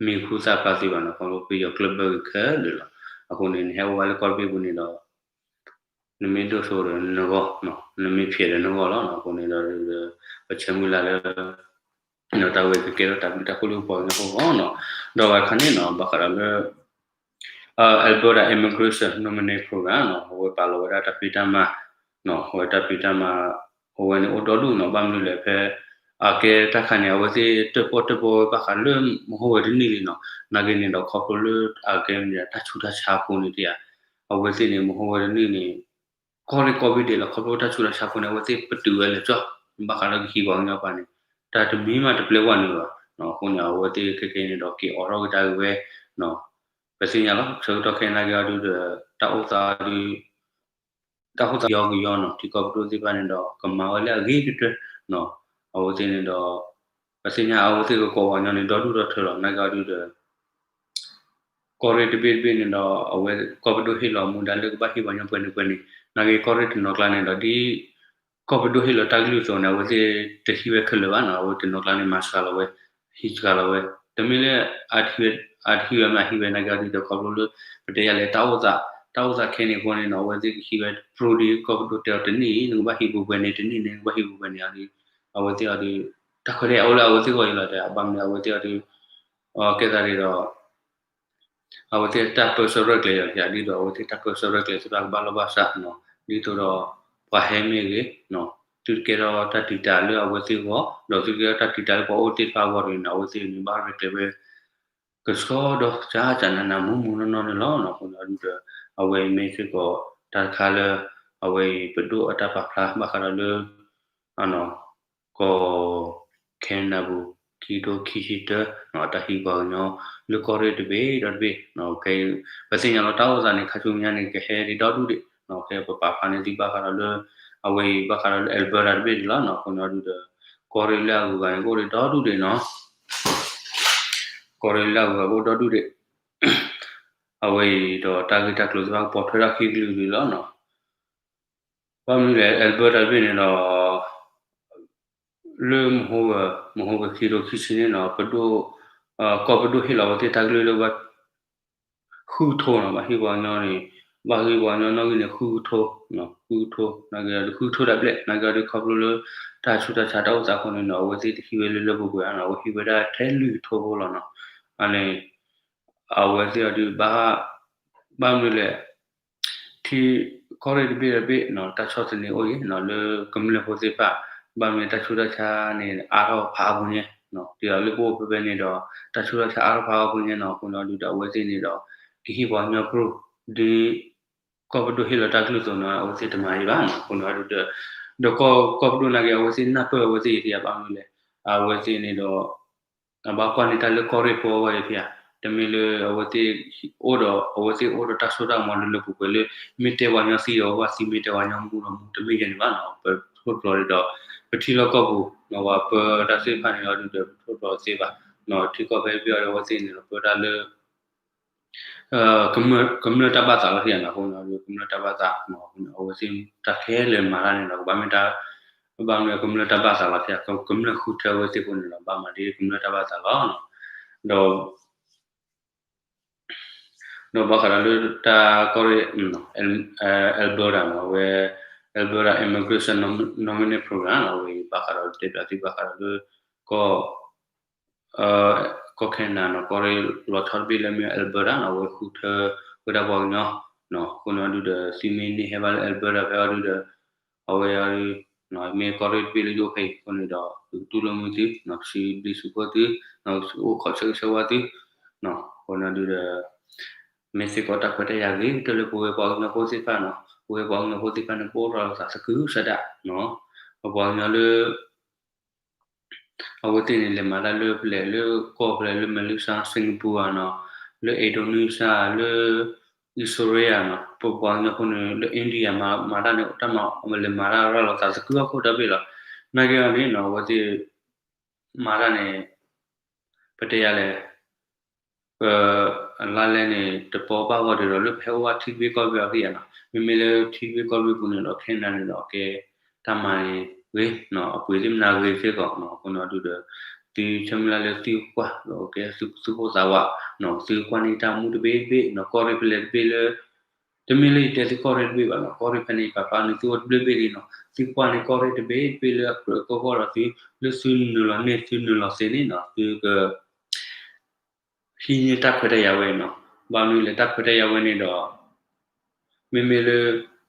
မံၤဟူသၣ်ဖျါသ့ဘၣ်နီၤ ခီဖျိပယီၤကျၢၢ်ဘၢဂ့ၤခဲလၢာ်လီၤ အဃိန့ၣ် နဟဲအိၣ်ဝဲလၢကီၢ်တဘ့ၣ်ပူၤန့ၣ်ဒီး နမ့ၢ်ဒိၣ်စိဒီးနဂီၢ် နမ့ၢ်ဖျဲးဒီးနဂီၢ်လီၤ အဃိန့ၣ်ဒီး ပဆၢမုၢ်လၢ်လၢ တၢ်ဝဲကကဲထီၣ်တၢ်ဘျုးတၢ်ဖှိၣ်လၢပပှၤကညီဖိအဂီၢ်နီၤ ဒီးအဝဲတခါန့ၣ်နီၤ ဘၣ်ဃးဒီးလၢ Alberta Immigration Nominee Program နီၤ အဝဲပာ်လီၤဝဲဒၣ်တၢ်ဖံးတၢ်မၤ နီၤ အဝဲတၢ်ဖံးတၢ်မၤ အဝဲန့ၣ်အိၣ်ဒီဒူၣ်နီၤ ဘၣ်မနုၤလဲၣ်ဖဲ အကဲတၢ်ခါန့ၣ် အဝဲသ့ၣ်တၢၣ်ပီၣ်တၢၣ်ပီဝဲဘၣ်ဃးလၢမဟိဝဲတနံၣ်လံနီၤ နာ်က့န့ၣ်ဒီး ခီဖျိလၢအကဲမ့ၢ်တၢ်ဆူးတၢ်ဆါအဃိန့ၣ်တယၤ အဝဲသ့ၣ်န့ၣ် မဟိဝဲတနံၣ်န့ၣ် ကီၢ်ရ့ၣ်ကိးဘ့ၣ်ဒဲးလီၤ ခီဖျိတၢ်ဆူးတၢ်ဆါအဃိန့ၣ် အဝဲသ့ၣ်ပတုာ်ဝဲလဲၤကၠီၣ် ဘၣ်ဃးလၢကဟံးပှၤကညီပှၤန့ၣ် တၢ်တမံၤမးတပျဲဝဲန့ၣ်ဘၣ်. အဃိန့ၣ် အဝဲသ့ၣ်ခဲခဲအံၤန့ၣ်ဒီး က့ၤအိးထီၣ်ကဒါက့ၤဝဲ, ပသ့ၣ်ညါလီၤ ဆၢကတီၢ်ခဲအံၤနာ်က့အီၤဒုဒီး တၢ်အိၣ်သးဒု တၢ်အိၣ်သးကယီကယီနီၤ ထံကီၢ်ပဒိၣ်သ့ၣ်တဖၣ်န့ၣ်ဒီး ကမၤဝဲလၢအဂ့ၤကတၢၢ်နီၤ. အဝဲသ့ၣ်န့ၣ်ဒီး ပသ့ၣ်ညါအဝဲသ့ၣ်ကကိးပှၤကညီန့ၣ် ဒီဒူၣ်ဒီထၢလီၤ နာ်က့အီၤဒုဒီး ကီၢ်ရ့ၣ်တဘ့ၣ်တဘ့ၣ်န့ၣ်ဒီး အဝဲကီၢ်ပဒိၣ်ဟ့ၣ်လီၤမူဒါလၢကဘၣ်ဟံးပှၤကညီပှဲၤန့ၣ်ပှဲၤန့ၣ် နာ်က့ကီၢ်ရ့ၣ်တနီၤကျါန့ၣ်ဒီး ဒ်ကီၢ်ပဒိၣ်ဟ့ၣ်လီၤတၢ်ကလုၢ်အသိးန့ၣ် အဝဲသ့ၣ်တဟံးဝဲခဲလၢာ်ဘၣ်နီၤ အဝဲတနီၤကျါန့ၣ် မၤစှၤလီၤဝဲ ဟံးစှၤလီၤဝဲ တမ့ၢ်လၢ အတဟံးဝဲမ့ၢ်ဟံးဝဲနာ်က့အီၤဒုဒီး ခီဖျိလၢ ပတဲယၤလဲၣ် တၢ်အိၣ်သး တၢ်အိၣ်သးခဲန့ၣ်အဃိန့ၣ်နီၤ အဝဲသ့ၣ်ကဟံးဝဲ ပြိဒ်ကီၢ်ပဒိၣ်တဲအီၤတနံၣ် နကဘၣ်ဟံးပှဲၤပှဲၤန့ၣ် တနံၣ်န့ၣ် နကဘၣ်ဟံးပှဲၤပှဲၤန့ၣ်အီၤဒု အဝဲသ့ၣ်အီၤဒု တၢ်ခွဲးတၢ်ယာ်အိၣ်လၢအဝဲသ့ၣ်ဂီၢ်အံၤလီၤတဲ အဘၣ်မနုၤအဝဲသ့ၣ်အီၤဒု ကဲသးဒ်ဒီး အဝဲသ့ၣ်တၢ်ပၢဆှၢရဲၣ်ကျဲၤယၤ ဒ်သိးအဝဲသ့ၣ်တၢ်ပၢဆှၢရဲၣ်ကျဲၤသ့ၣ်တဖၣ်ကဘၣ်လိာ်ဘၣ်စးနီၤ ဒ်သိးဒီး ပှၤဟဲမ့ၢ်ဂ့ၤ သုတကဲထီၣ်တၢ်တံာ်တာ်လၢအဝဲသ့ၣ်အဂီၢ် ဒီးသုတကဲထီၣ်တၢ်တံာ်တာ်လၢပှၤအိၣ်သ့ၣ်တဖၣ်အဂီၢ်န့ၣ် အဝဲသ့ၣ်န့ၣ် ဘၣ်ရဲၣ်ကျဲၤဝဲ ကဆှီဒီးကစၢ်ကနးနးမူးမူးနီၢ်နီၢ်န့ၣ်လီၤ. အဃိန့ၣ်အီၤဒုဒီး အဝဲအံၤမ့ၢ်စ့ၢ်ကီး တၢ်တခါလၢ အဝဲအံၤပဒိၣ်အတၢ်ပာ်ဖျါဘၣ်ဃးဒီးလၢ ကီၢ် Canada ပူၤ ခံကထိခံဆံတၢ တၢ်ဟံးပှၤကညီ လၢကီၢ်ရ့ၣ်တဘ့ၣ်ဒီးတဘ့ၣ် ပသ့ၣ်ညါလီၤတၢ်အိၣ်သးန့ၣ် ခါဆူညါန့ၣ် ကဟဲဒ်ဒီဒူၣ်ဒံး ခဲပပာ်ဖျါန့ၢ်သုဘၣ်ဃးဒီးလၢ အဝဲအံၤဘၣ်ဃးဒီးလၢ Alberta တဘ့ၣ်ဒံးလီၤ. အဃိန့ၣ်အီၤဒုဒီး ကီၢ်ရ့ၣ်လၢအဂုၤအဂၤန့ၣ် ကအိၣ်ဒံးဒီဒူၣ်ဒံးနီၤ ကီၢ်ရ့ၣ်လၢအဂုၤအဂၤကအိၣ်ဒီဒူၣ်ဒံး အဝဲအံၤဒီးတၢ်ဂ့ၢ်တၢ်ကျိၤသ့ၣ်တဖၣ်ကပိာ်ထွဲထီၣ်ခံကလုာ်ဒံးလီၤနီၤ. ဘၣ်မနုၤလဲၣ် Alberta တဘ့ၣ်န့ၣ်ဒီး လၢမဟိဝဲ မဟိဝဲခံကထိခံဆံန့ၣ်နီၤ ပဒိၣ် ကီၢ်ပဒိၣ်ဟ့ၣ်လီၤအဝဲသ့ၣ်တၢ်ကလုၢ်လၢ ဃုကထိနီၤ ဘၣ်ဟ့ၣ်ပှၤကညီန့ၣ် ဘၣ်ဟ့ၣ်ပှၤကညီနီၣ်ဂံၢ်န့ၣ် ဃုကထိ ဃုကထိ နာ်က့ဒီး ဃုကထိတၢ်ဘျဲၣ် နာ်က့ဒီး ခီဖျိလၢ တၢ်ဆူးတၢ်ဆါတၢ်အိၣ်သးအဃိန့ၣ်နီၤ အဝဲသ့ၣ်တဟံးဝဲလၢလၢပှဲၤပှဲၤနီၤ အဝဲဟံးဝဲဒၣ်ထဲလွံၢ်ကထိဖိလီၤနီၤ. အန့ၣ် အဝဲသ့ၣ်အီၤဒုးဘၣ် ဘၣ်မနုၤလဲၣ် ထံ ကီၢ်ရ့ၣ်တဘ့ၣ်တဘ့ၣ်နီၤ တၢ်ဆီၣ်သနံးအိၣ်အံၤနီၤ လၢကမျၢၢ်ဖိသ့ၣ်တဖၣ် ဘၣ်မနုၤတၢ်ဆူးတၢ်ဆါန့ၣ် အါထီၣ်ဖးအါပူၤညါနီၤ ဒ်သိးလၢပအိၣ်ဖဲဖဲန့ၣ်ဒီး တၢ်ဆူးတၢ်ဆါအါထီၣ်ဖးအါပူၤညါနီၤ အဃိန့ၣ်အီၤဒုးဒီး အဝဲသ့ၣ်န့ၣ်ဒီး ကဟံးပှၤကညီပြိ ဒ် ကီၢ်ပဒိၣ်ဟ့ၣ်လီၤတၢ်ကလုၢ်အသိးနီၤ အဝဲသ့ၣ်တမၤအံၤဘၣ်နီၤ အဃိန့ၣ်အီၤဒုးဒီး ဒီးကီၢ် ကီၢ်ပဒိၣ်နာ်က့ အဝဲသ့ၣ်နၢ်ပၢၢ်အဝဲသ့ၣ်အံၤ ဘၣ်မနုၤလဲၣ် အဝဲသ့ၣ်န့ၣ်ဒီး အဘၣ်ကွၢ်န့ၢ်တၢ်လၢကီၢ်ရ့ၣ်ဖိအဂီၢ်အံၤဖဲဧါ, တမ့ၢ်လၢအဝဲသ့ၣ်အိၣ်ဒီး အဝဲသ့ၣ်အိၣ်ဒီးတၢ်စိတၢ်ကမီၤလၢလၢပှဲၤပှဲၤလၢ မ့ၢ်တဲပှၤကညီသံဒီး ပှၤသံမ့ၢ်တဲပှၤကညီမူဒီးမူ တမ့ၢ်ယဲန့ၣ်ဘၣ်နီၤ, ပထိၣ်ဖျိးဒီး ပထံလီၢ်ကီၢ်ပူၤ ပှၤပၢတၢ်သ့ၣ်တဖၣ်န့ၣ်လီၤဒုးဒီး ပထိၣ်ဖျိးသ့ဘၣ်, ထံကီၢ်ဖဲဘ့ၣ်အီၤဒီးအဝဲသ့ၣ်န့ၣ်ဒီး ပၢတၢ်လၢ ကမျၢၢ်တၢ်ဘၣ်သးလီၤဖဲဧါနီၤ, အဃိန့ၣ်ဒီး ကမျၢၢ်တၢ်ဘၣ်သး အဝဲသ့ၣ်တၢ်ခဲလၢာ်မၤတၢ်န့ၣ်ဒီး ကဘၣ်မ့ၢ်တၢ် ဘၣ်မနုၤကမျၢၢ်တၢ်ဘၣ်သးလီၤဖဲဧါ, ကမျၢၢ်ဃုထၢအဝဲသ့ၣ်အဃိန့ၣ်ဒီး ဘၣ်မၤဒ်ကမျၢၢ်တၢ်ဘၣ်သးလီၤ. ဒီး ဒီးဘၣ်ဃးဒီးလၢတၢ်ကီၢ်ရ့ၣ် Alberta နီၤ, အဝဲ Alberta Immigration Nominee Program နီၤ, အဝဲဘၣ်ဃးဒီးတဲဘၣ်သုဘၣ်ဃးဒီးလၢ ကီၢ် ကီၢ် Canada နီၤ, ကီၢ်ရ့ၣ်လီၤဆီတဘ့ၣ်လၢမ့ၢ် Alberta နီၤ, အဝဲဃုထၢဝဲဒၣ်ပှၤကညီနီၤ, အဃိန့ၣ်ဒုးဒီး သုမ့ၢ်န့ၢ်ဟဲဘၣ်လၢ Alberta ဖဲအီၤဒုးဒီး အဝဲ မ့ၢ်ကီၢ်ရ့ၣ်တဘ့ၣ်လၢယအိၣ်ဖဲအံၤအဃိန့ၣ်ဒီး သုကတူၢ်လိာ်မုာ်သု, စံးဘျုးစံးဖှိၣ်သု, အိၣ်ခိးဆၢဂ့ၤဆၢဝါသု, အဃိန့ၣ်ဒုးဒီး မ့ၢ်စ့ၢ်ကီးတၢ်ခွဲးတၢ်ယာ်ဂ့ၤကတၢၢ်လၢပဝဲပှၤကညီဖိသ့ၣ်တဖၣ်နီၤ, ပဝဲပှၤကညီဖိသ့ၣ်တဖၣ်န့ၣ် ပအိၣ်ထီၣ်လိာ်သးသကုၤဆးဒး, ပပှၤကညီလၢ အဝဲသ့ၣ်န့ၣ် လဲၤမၤတၢ်လၢဖဲလဲၣ် လၢကီၢ်ဖဲလဲၣ် လၢ Malaysia Singapore နီၤ, လၢ Indonesia လၢ Israel နီၤ, ပပှၤကညီဖိန့ၣ် လၢ India မၤတၢ်န့ၣ် တၢ်မၤ လဲၤမၤတၢ်ရၤလီၤသးသကုၤအခိၣ်တၢ်ဘ့ၣ်လီၤ. နာ်က့အီၤန့ၣ်နီၤ အဝဲသ့ၣ် မၤတၢ်န့ၣ် ပတဲယၤလဲၣ် ပ အလါလဲန့ၣ် တပီဘၣ်ဂီၢ်ဒံးဒီး လၢပဟဲအိၣ်ဘၣ်ထံတဘ့ၣ်ကီၢ်တဘ့ၣ်အီၤဖဲအံၤနီၤ, မ့မ့ၢ်လၢထံတဘ့ၣ်ကီၢ်တဘ့ၣ်ပူၤန့ၣ်ဒီး Canada န့ၣ်ဒီး ကဲတၢ်မၤန့ၣ်ဂ့ၤနီၤ, အပှ့ၤသ့ၣ်မနၤဂ့ၤစ့ၢ်ကီးနီၤ, အဃိန့ၣ်ဒုးဒီး သုဆၢမုၢ်လၢ်လၢသုကွၢ်ဒီးကဲသုသူၣ်ပိၢ်သးဝးနီၤ, သုကွၢ်န့ၢ်တၢ်မူတဘ့ၣ်တဘ့ၣ်နီၤ, ကီၢ်ရ့ၣ်ဖဲလဲၣ်တဘ့ၣ်လၢ တမ့ၢ်လၢယတဲသုကီၢ်ရ့ၣ်တဘ့ၣ်ဘၣ်နီၤ, ကီၢ်ရ့ၣ်ဖဲန့ၣ် ယပာ်ဖျါန့ၢ်သုအိၣ်တဘ့ၣ်ဘ့ၣ်လံနီၤ, သုကွၢ်န့ၢ်ကီၢ်ရ့ၣ်တဘ့ၣ်တဘ့ၣ်လၢအကြၢးအကီၢ်ဂီၢ်ဒီးသု လၢသုနုာ်လီၤန့ၢ်သုနုာ်လီၤသ့န့ၣ်နီၤ, သုက ဟံးန့ၢ်တၢ်ခွဲးတၢ်ယာ်ဝဲနီၤ, ဘၣ်မနုၤလဲၣ်တၢ်ခွဲးတၢ်ယာ်ဝဲန့ၣ်ဒီး မ့မ့ၢ်လၢ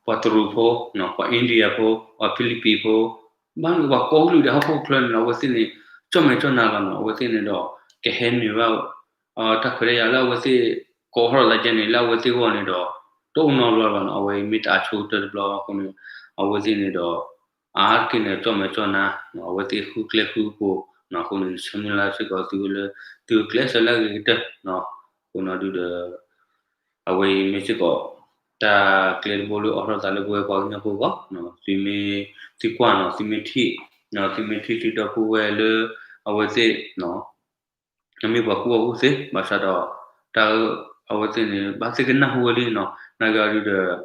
ပှၤတရူးဖိနီၤ, ပှၤ India ဖိ, ပှၤ Philippine ဖိ, ဘၣ်မနုၤပှၤကိးကလုာ်ဒဲးဟီၣ်ခိၣ်ချၢန့ၣ်ဒီး အဝဲသ့ၣ်န့ၣ် ကၠီၣ်မဲာ်ကၠီၣ်နါလီၤနီၤ, အဝဲသ့ၣ်န့ၣ်ဒီး ကဟဲနုာ်ဘၣ် တၢ်ခွဲးတၢ်ယာ်လၢအဝဲသ့ၣ်ကိးထီၣ်သးကဲန့ၣ် လၢအဝဲသ့ၣ်ဂီၢ်န့ၣ်ဒီး တအိၣ်နီတဘျီဘၣ်နီၤ, အဝဲမ့ၢ်တၢ်အဆိကတၢၢ်တဘျီအဃိန့ၣ် အဝဲသ့ၣ်န့ၣ်ဒီး အါတက့ၢ်န့ၣ် ကၠီၣ်မဲာ်ကၠီၣ်နါ, အဝဲသ့ၣ်ဃုကျဲဃုကျိၤ, အဃိန့ၣ် ဆၢမုၢ်လၢ်စ့ၢ်ကီးသုလၢ သုကျဲးစၢးလၢအဂ့ၤကတၢၢ်နီၤ. အဃိန့ၣ်ဒုးဒီး အဝဲအံၤမ့ၢ်စ့ၢ်ကီး တၢ်ကျဲတဘိလၢအိးထီၣ်သးလၢပဝဲပှၤကညီဖိအဂီၢ်, သုမ့ၢ် သုကွၢ်နီၤ သုမ့ၢ်ထံၣ် သုမ့ၢ်ထံၣ်သုဒီပုၢ်ဝဲၢ်လၢ အဝဲသ့ၣ် အမ့ၢ်ပှၤကူၣ်ဘၣ်ကူၣ်သ့ ဘၣ်ဆၣ်ဒီး တၢ်အဝဲသ့ၣ်န့ၣ် ဘၣ်သ့ၣ်ကနၢ်ဟူဝဲလံနီၤ, နာ်က့အီၤဒုးဒီး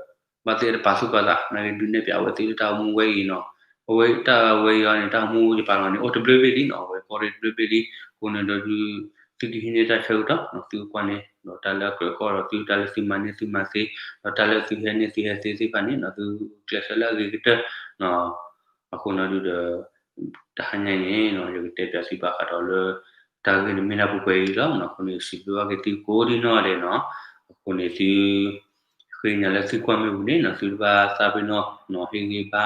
ဘၣ်သ့ၣ်တပာ်သူၣ်ပာ်သး နာ်က့ဒုးနဲၣ်ပၠးအဝဲသ့ၣ်လၢတၢ်အိၣ်မူဝဲအံၤနီၤ, အဝဲတၢ်ဝဲအံၤအီၤန့ၣ် တၢ်အိၣ်မူယပာ်လီၤန့ၣ် အိၣ်တဘျုးဘ့ၣ်လံနီၤ, အဝဲကီၢ်ရ့ၣ်တဘျုးဘ့ၣ်လံ, အဃိန့ၣ်ဒီးဒုး သုကဟံးန့ၢ်တၢ်ဆၢကတီၢ်နီၤ, သုကွၢ်န့ၣ် ဒီးတၢ်လၢအကြၢးကီၢ်ဒီးသုတၢ်လၢသုမၤန့ၢ်သုမၤသ့, ဒီးတၢ်လၢသုဟဲန့ၢ်သုဟဲသ့သ့ၣ်တဖၣ်န့ၣ်နီၤ, သုကျဲးစၢးလၢအဂ့ၤကတၢၢ်နီၤ, အဃိန့ၣ်ဒုးဒီး တဟါညါအံၤန့ၣ်နီၤ ယကတဲပၠးသုဘၣ်ဃးဒီးလၢ တၢ်ဂ့ၢ်န့ၣ်မ့ၢ်ဒၣ်ပှဲၤပှဲၤအံၤလီၤနီၤ, အဃိန့ၣ်စံးဘျုးဘၣ်က့ၤသုကိးဒံနီၢ်ဒဲးနီၤ, အဃိန့ၣ်သု ဃ့ကညးလၢသုကွၢ်မ့ၢ်ပူၤန့ၣ်နီၤ သုတဘၣ်သးပ့ၤနီၣ်နီၤ ဟ့ၣ်ဂံၢ်ဘါ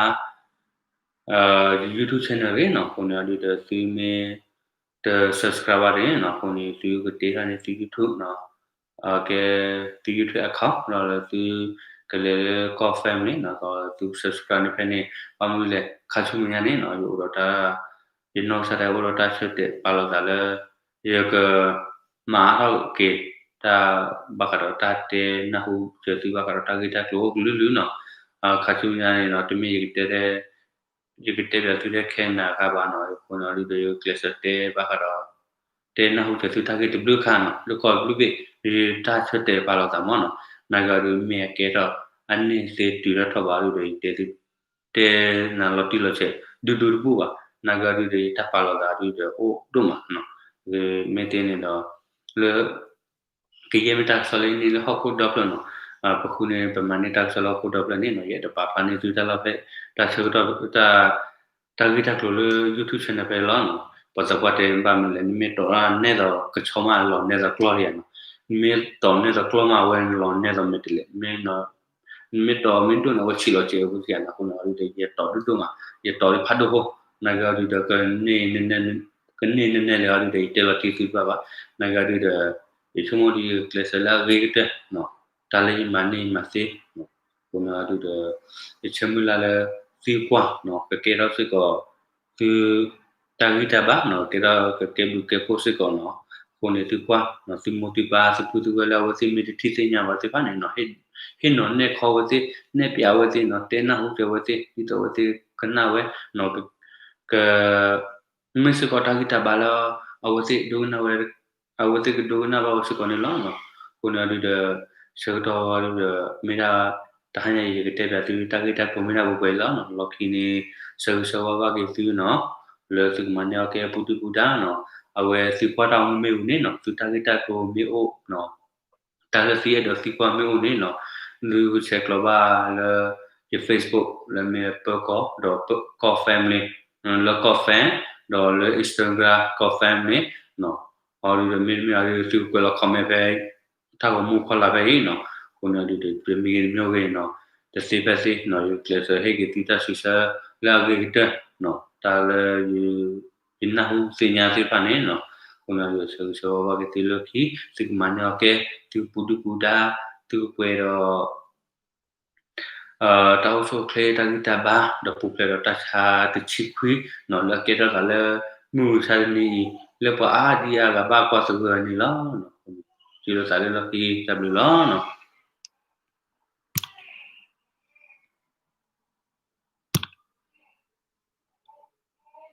YouTube channel ဂ့ၤနီၤ, အဃိန့ၣ်ဒုးဒီးသုမ့ၢ်တ subscribe ဘၣ်န့ၣ်နီၤ, အဃိန့ၣ်သုကတ့ထီၣ်န့ၢ်သု YouTube နီၤ ကဲ သု YouTube account ဒီးလၢသုကလဲၤလၢ comment န့ၣ်နီၤ, ဒီးသု subscribe န့ၣ်ဖဲန့ၣ် ဘၣ်မနုၤလဲၣ် ခါဆူမဲာ်ညါန့ၣ်နီၤ ယအိၣ်ဒီးတၢ် ယနီၢ်ကစၢ်ဒၣ်အိၣ်ဒီးတၢ်ဆၢတဲာ်ပာ်လီၤသးလၢ ယက မၤအါထီၣ်က့ၤ တၢ်ဘၣ်ဃးဒီးတၢ်တဲနၢ်ဟူစၢၤသုဘၣ်ဃးဒီးတၢ်ဂ့ၢ်တၢ်ကျိၤအိၣ်ကလုာ်လုာ်နီၤ, ခါဆူမဲာ်ညါန့ၣ်နီၤ တမ့ၢ်ယကတဲ ယကတဲပၠးသုထဲခဲနၤဂၤဘၣ်နီၤ, အဃိန့ၣ်ဒုးဒီးယကျဲးစၢးတဲဘၣ်ဃးဒီး တဲနၢ်ဟူစၢၤသုတၢ်ဂ့ၢ်တဘျုးခါနီၤ, လၢကီၢ်တဘျုးဘ့ၣ် ယတၢ်ဆၢတဲာ်ပာ်လီၤသးမ့ၢ်နီၤ, နာ်က့အီၤဒုးမ့ၢ်အကဲထီၣ် အန့ၢ်သ့တုၤထီၣ်ထီၣ်ဘၣ်ဒုးဒီး ယတဲသု တဲနၤလီၤတံၢ်လီၤဆဲး ဒူဒူတဘူၣ်ဘၣ်, နာ်က့အီၤဒုးဒီးယတၢ်ပာ်လီၤသးဒုးဒီးအိၣ်ဒိၣ်မးနီၤ, မ့ၢ်သ့န့ၣ်ဒီး လၢ ကယဲၢ်မ့ၢ်တၢ်ကစီၣ်လၢအန့ၢ်လၢဟီၣ်ခိၣ်ဒီဖျၢၣ်နီၤ, ပဃုန့ၣ် ပမၤန့ၢ်တၢ်ကစီၣ်လၢဟီၣ်ခိၣ်ဒီဖျၢၣ်န့ၣ်နီၤ, ယအဲၣ်ဒိးပာ်ဖျါန့ၢ်သုတၢ်လီၢ်ဖဲ တၢ်ဆၢကတီၢ် တၢ်ဂ့ၢ်တၢ်ကျိၤလၢ YouTube channel ဖဲလီၤနီၤ, ပှၤသးပှၢ်တဲဘၣ်မနုၤလဲၣ်, နမ့ၢ်တီၢ်န့ၢ်သိးကဆီမး လီၤနဲသိးကျီၢ်ဒံးဧါနီၤ, နမ့ၢ်တီၢ်န့ၢ်သိးကျီၢ်မး အဝဲန့ၣ်လီၤနဲသိးမဲာ်တဲးလဲး, နမ့ၢ်တီၢ်မ့ၢ်ဒိၣ်န့ၣ် အဝဲဆံးလီၤစဲးအပူၤသ့ၣ်ဧါနီၤ, အဃိန့ၣ်အီၤဒုးဒီး ယတီၢ်ဒိၣ်ဒိၣ်မး, ယတီၢ်လၢဖးဒိၣ်ဖိ, နာ်က့အီၤဒုးဒီး ကန့ၢ်နနဲၣ်လၢအီၤဒုးဒီး ယတဲလီၤတံၢ်သုတဘၣ်ဘၣ်, နာ်က့အီၤဒုးဒီး ယဆိကမိၣ်ဒုးယကျဲးစၢးလၢအဂ့ၤကတၢၢ်နီၤ, တၢ်လၢယမၤန့ၢ်ယမၤသ့ အဃိန့ၣ်အီၤဒုးဒီး ယဆၢမုၢ်လၢ်လၢ သုကွၢ်နီၤ ကကဲထီၣ်စ့ၢ်ကီး သု တၢ်ဂံၢ်တၢ်ဘါနီၤ, ကဲထီၣ်ကကဲဘျုးကဲဖှိၣ်စ့ၢ်ကီးနီၤ, အဃိန့ၣ်သုကွၢ်နီၤ သုမိၢ်သုပၢ်သုပုၢ်သုဝဲၢ်လၢအဝဲသ့ၣ်မ့ၢ်တထံၣ်သ့ၣ်ညါဘၣ်သ့ၣ်တဖၣ်န့ၣ်နီၤ, ဟ့ၣ်နီၤနဲၣ်ခီဝဲသ့ၣ် နဲၣ်ပၠးဝဲသ့ၣ်နီၤ, တဲနၢ်ဟူစၢၤဝဲသ့ၣ် ဒ်သိးအဝဲသ့ၣ်ကနၣ်ဝဲနီၤ, က မ့ၢ်စ့ၢ်ကီးတၢ်ဂံၢ်တၢ်ဘါလၢ အဝဲသ့ၣ်ဒိကနၣ်ဝဲ အဝဲသ့ၣ်ကဒိကနၣ်ဘၣ်ဝဲစ့ၢ်ကီးန့ၣ်လီၤ. အဃိန့ၣ်ဒုးဒီး ဆၢကတီၢ်ဝဲဒုးဒီး မ့ၢ်ဒၣ် တဟါညါအံၤ ယကတဲပၠးသုတၢ်ဂ့ၢ်တၢ်ကျိၤမ့ၢ်ဒၣ်ပှဲၤပှဲၤလီၤ. လီၢ်ခံန့ၣ် ဆၢဂ့ၤဆၢဝါဘၣ်က့ၤသုနီၤ လၢသုကမၤန့ၢ်အီၣ်ကဲအပူၤဒုၣ်ပူၤဒါနီၤ. အဝဲသုကွၢ်တၢ်အိၣ်မူမ့ၢ်အိၣ်န့ၣ်နီၤ သုတၢ်ဂ့ၢ်တၢ်ကျိၤမ့ၢ်အိၣ်နီၤ တၢ်လၢသုအဲၣ်ဒိးသံကွၢ်မ့ၢ်အိၣ်န့ၣ်နီၤ သုကဆဲးကျိးဘၣ်လၢ ယ Facebook လၢမ့ၢ်ပၢၤကီၢ် ဒီးကီၢ် family လၢကီၢ် fan ဒီးလၢ Instagram ကီၢ် family န့ၣ် အီၤဒုးဒီးမ့တမ့ၢ်အီၤဒုးသုကကွဲးလီၤ comment ဖဲ တၢ်ဂီၤမူခီလာ်ဖဲအံၤနီၤ. အဃိန့ၣ်ဒုးဒီး တမံၤဂ့ၤတမံၤဂ့ၤနီၤ တသ့ဖဲသ့နီၤ ယကျဲးစၢးဟ့ၣ်က့ၤသုတၢ်စံးဆၢလၢအဂ့ၤကတၢၢ်နီၤ တၢ်လၢ ယနၢ်ဟူသ့ၣ်ညါသ့ၣ်တဖၣ်န့ၣ်နီၤ. အဃိန့ၣ်ဒုးဆၢဂ့ၤဆၢဝါဘၣ်က့ၤသုလၢခံ သုကမၤန့ၢ်အီၣ်ကဲ သုကပူၤဒုၣ်ပူၤဒါ သုကပှဲၤဒီး တၢ်အိၣ်ဆူၣ်အိၣ်ချ့တၢ်ဂံၢ်တၢ်ဘါ ဒီးပူၤဖျဲးဒီးတၢ်ဆါတဆံခွံနီၤ လၢအကဲထီၣ်သးလၢ မုၢ်မဆါတနံၤအံၤ လၢပှၤအါဒံအါဂၤဘၣ်ကွၢ်သဂၢၢ်န့ၣ်လီၤ. စံးလိာ်သးလၢလီၢ်ခံတၢ်ဘျုးလီၤ.